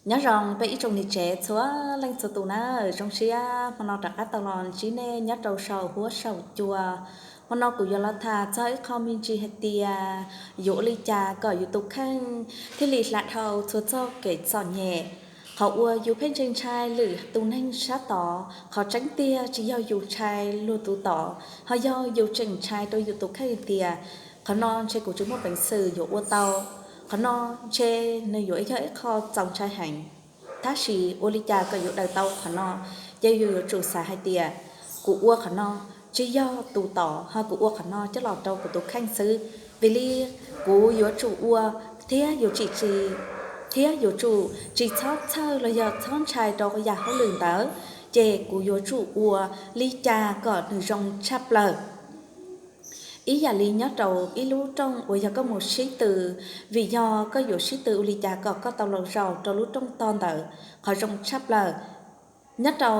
Nyob zoo peb ib tsoom niam tsev txhua leej txhua tus na, zoo siab hmo no rov qab tau los ntsib nej nyob rau saum huab saum cua. Hmo no kuv yuav los tham txog ib qho me ntsis hais tias yuav ua li cas kom yus tus kheej thiaj li hla dhau txhua txoj kev txom nyem. Qhov uas yus pheej tseem ntshai lwm tus neeg sab tod, qhov tseeb tiag tsis yog yus ntshai luag tus tod, ho yog yus tseem ntshai rau yus tus kheej tias qhov no ntshe kuv tsis muaj peev xwm yuav ua tau, qhov no ntshe nws yuav yog ib qho txaus ntshai heev. Tab sis ua li cas kom yus daws tau qhov no, ces yus yuav tsum xav hais tias kuv ua qhov no tsis yog tus tod, ho kuv ua qhov no coj los rau kuv tus kheej xwb. Vim li kuv yuav tsum ua thiab yuav tsis, thiab yuav tsum tsis txhob txhawj los yog txhob ntshai rau yam hauj lwm ntawd, ces kuv yuav tsum ua li cas kom nws zoo tshaj plaws. Ib yam li nyob rau ib lub rooj uas yog koj mus sib tw, vim yog koj yuav sib tw ua li cas kom koj tau los zaum rau lub rooj tog ntawd qhov zoo tshaj plaws. Nyob rau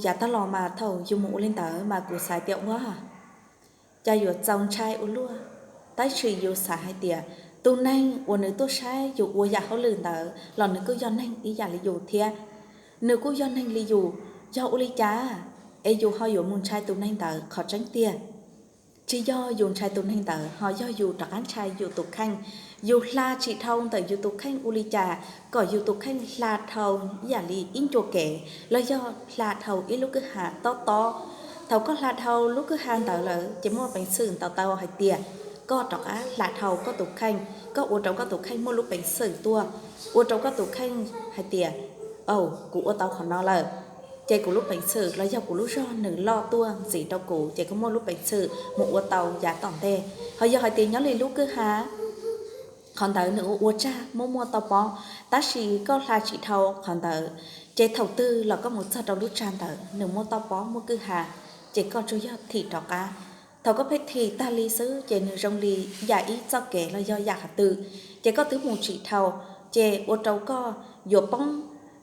yav tag los mas thaum yus mus ua li ntawd mas kuv xav tias ua cas yuav txaus ntshai ua luaj, tab sis yus xav hais tias tus neeg uas nws tuaj saib yus ua yam hauj lwm ntawd los nws kuj yog neeg ib yam li yus thiab. Nws kuj yog neeg li yus, yog ua li cas es yus ho yuav mus ntshai tus neeg ntawd? Qhov tseeb tiag tsis yog yus ntshai tus neeg ntawd, ho yog yus rov qab ntshai yus tus kheej. Yus hla tsis dhau ntawm yus tus kheej ua li cas kom yus tus kheej hla dhau ib yam li ib ncua kev los yog hla dhau ib lub kwj ha tob tob. Thaum koj hla dhau lub kwj ha ntawd lawm ces muaj peev xwm ntaus tau hais tias koj rov qab hla dhau koj tus kheej, koj ua rau koj tus kheej muaj lub peev xwm tuaj, ua rau koj tus kheej hais tias, au, kuv ua tau qhov no lawm, ces kuv lub peev xwm los yog kuv lub zog nws loj tuaj ntxiv rau kuv, ces koj muaj lub peev xwm mus ua tau yav tom ntej. Ho yog hais tias nyob li lub kwj ha, qhov ntawd nws ua ua tsag muaj muaj toj pob, tab sis koj hla tsis dhau qhov ntawd, ces thaum twg los koj mus txog rau lub tsag ntawd nws muaj toj pob muaj kwj ha, ces koj tsuas yog thim rov qab. Thaum koj pheej thim tag li xwb ces nws zoo li yam ib txoj kev los yog yam qhov twg, ces koj twb mus tsis dhau, ces ua rau koj yuav poob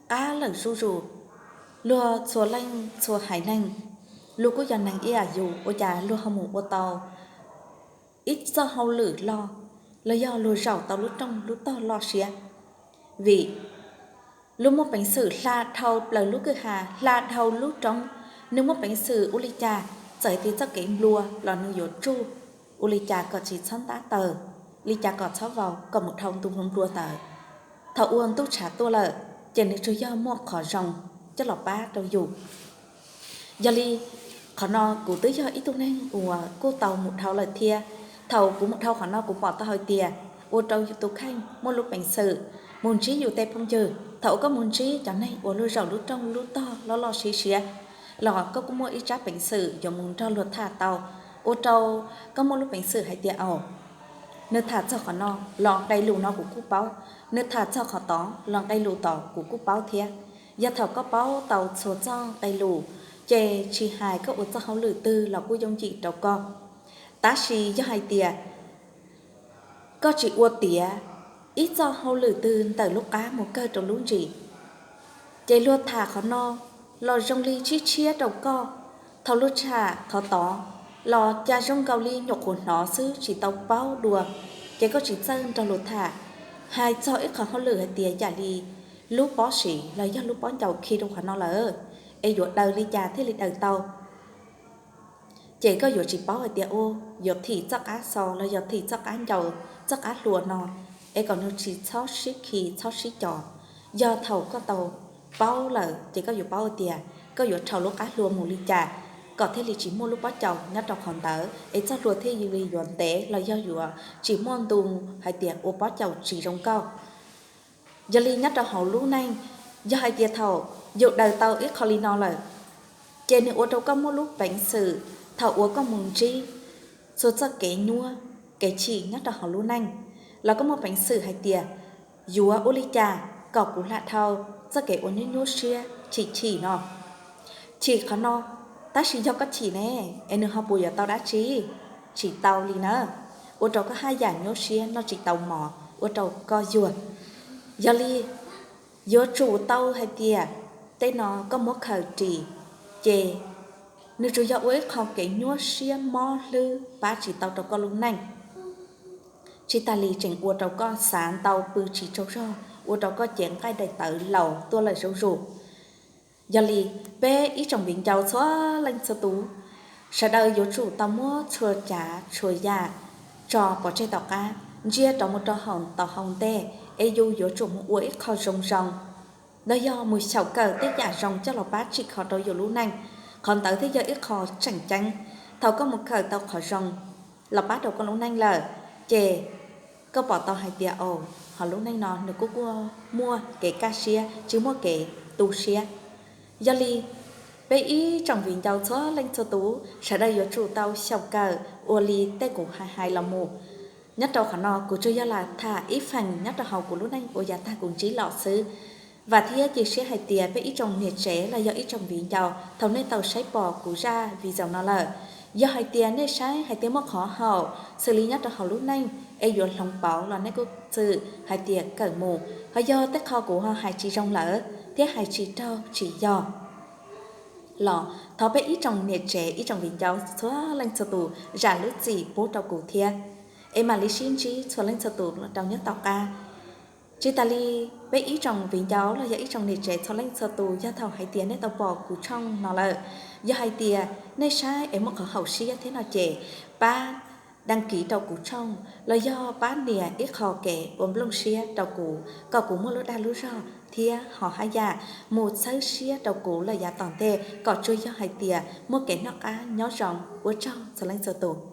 qab lawm zuj zus. Luag txhua leej txhua haiv neeg, luag kuj yog neeg ib yam yus, ua cas luag ho mus ua tau ib txoj hauj lwm loj los yog luag zaum tau lub rooj lub tog loj siab? Vim luag muaj peev xwm hla dhau plaws lub kwj ha, hla dhau lub roob, nws muaj peev xwm ua li cas, txawm tias txoj kev nplua los nws yuav tsuj ua li cas kom tsis txhob ntab taws, li cas kom txhob vau, kom mus dhau ntu nplua ntawd. Thaum ua ntuj tshav tuaj lawm, ces nws tsuas yog muaj qhov zoo coj los pab rau yus. Yog li, qhov no kuv twb yog ib tug neeg uas kuj tau mus dhau lawm thiab. Thaum kuv mus dhau qhov no kuv pom tau hais tias ua rau yus tus kheej muaj lub peev xwm mus ntsib yus tej phooj ywg. Thaum uas koj mus ntsib cov neeg uas luag zaum lub rooj lub tog loj loj siab siab los koj kuj muaj ib tsab peev xwm yuav mus nrog luag tham tau, ua rau koj muaj lub peev xwm hais tias, au, nws tham txog qhov no los nqe lus no kuv kuj paub, nws tham txog qhov tod los nqe lus tod kuv kuj paub thiab. Yog thaum koj paub tau txhua txoj nqe lus, ces tsis hais koj ua txoj hauj lwm twg los kuj yooj yim rau koj. Tab sis yog hais tias koj tsis ua tiav ib txoj hauj lwm twg ntawm lub qab mus kawg rau lub ntsis, ces luag tham qhov no los zoo li tshiab tshiab rau koj. Thaum luag tham qhov tod los cas zoo nkaus li nyuam qhuav hnov xwb tsis tau paub dua, ces koj tsis txawj nrog luag tham. Hais txog ib qhov hauj lwm hais tias yam li lub pob siv los yog lub pob ncaus khi rau qhov no lawm, es yuav daws li cas thiaj li daws tau, ces koj yuav tsis paub hais tias, u, yuav thim txoj qab xo los yog thim txoj qab ncaus, txoj qab hlua no, es kom nws tsis txhob sib khi txhob sib co. Yog thaum koj tau paub lawm ces koj yuav paub tias koj yuav rhau lub qab hlua mus li cas kom thiaj li tsis muaj lub pob caus nyob rau qhov ntawd, es txoj hlua thiaj li yuav ntev los yog yuav tsis muaj ntu hais tias ua pob caus tsis zoo nkauj. Yog li nyob rau hauv lub neej, yog hais tias thaum yus daws tau ib qho li no lawm, ces nws ua rau koj muaj lub peev xwm thaum uas koj mus ntsib txhua txoj kev nyuaj kev chim nyob rau hauv lub neej, los koj muaj peev xwm hais tias, yuav ua li cas kom kuv hla dhau txoj kev uas nyuaj nyuaj siab chim chim no. Chim qhov no, tab sis yog koj chim ne, es nws ho puas yuav tau dab tsi? Tsis tau li na. Ua rau koj haj yam nyuaj siab noj tsis tau mov, ua rau koj yuag. Yog li, yuav tsum tau hais tias tej no koj muab khaws ris, ces nws tsuas yog ua ib qho kev nyuaj siab mob hlwb pab tsis tau rau koj lub neej, tsis tas li tseem ua rau koj xav ntau pw tsis tsaug zog, ua rau koj cev nqaij daim tawv laus tuaj lawm zuj zus. Yog li, peb ib tsoom viv ncaus txhua leej txhua tus, sawv daws yuav tsum tau muab txhua tsav txhua yam tso pov tseg tom qab, ntsia rov mus rau hauv tom hauv ntej, es yus yuav tsum mus ua ib qho zoo zoo, los yog mus xyaum kawm tej yam zoo coj los pab tsim kho rau yus lub neej. Qhov ntawd thiaj yog ib qho tseem ceeb. Thaum koj mus kawm tau qhov zoo los pab rau koj lub neej lawm, ces koj pom tau hais tias, o, ho lub neej no nws kuj muaj kev kaj siab, tsis muaj kev tu siab. Yog li, peb ib tsoom viv ncaus txhua leej txhua tus, sawv daws yuav tsum tau xyaum kawm ua li tej kuv hais hais los mus. Nyob rau qhov no kuv tsuas yog lam tham ib feem nyob rau hauv kuv lub neej uas yav tag kuv ntsib los xwb. Vam thiab cia siab hais tias peb ib tsoom niam tsev los yog ib tsoom viv ncaus, thaum nej tau saib pom kuv zaj video no lawm, yog hais tias nej saib hais tias muaj qhov haum xws li nyob rau hauv lub neej es yuav hloov pauv los nej kuj txwm hais tias kawm mus. Ho yog tej qho kuv ho hais tsis zoo lawm thiab hais tsis raug tsis yog los thov peb ib tsoom niam tsev ib tsoom viv ncaus txhua leej txhua tus zam lub txim pub rau kuv thiab. Es mam li sib ntsib txhua leej txhua tus rau nyob tom qab. Tsis tas li, peb ib tsoom viv ncaus los yog ib tsoom niam tsev txhua leej txhua tus, yog thaum hais tias nej tau pom kuv tshooj no lawm, yog hais tias nej saib es muaj qhov haum siab thiab no ces pab đăng ký rau kuv tshooj los yog pab nias ib qho kev ua nplooj siab rau kuv kom kuv muaj lub dag lub zog thiab ho haj yam mus txhawb siab rau kuv lawm yav tom ntej kom tsuas yog hais tias muaj kev noj qab nyob zoo. Ua tsaug txhua leej txhua tus.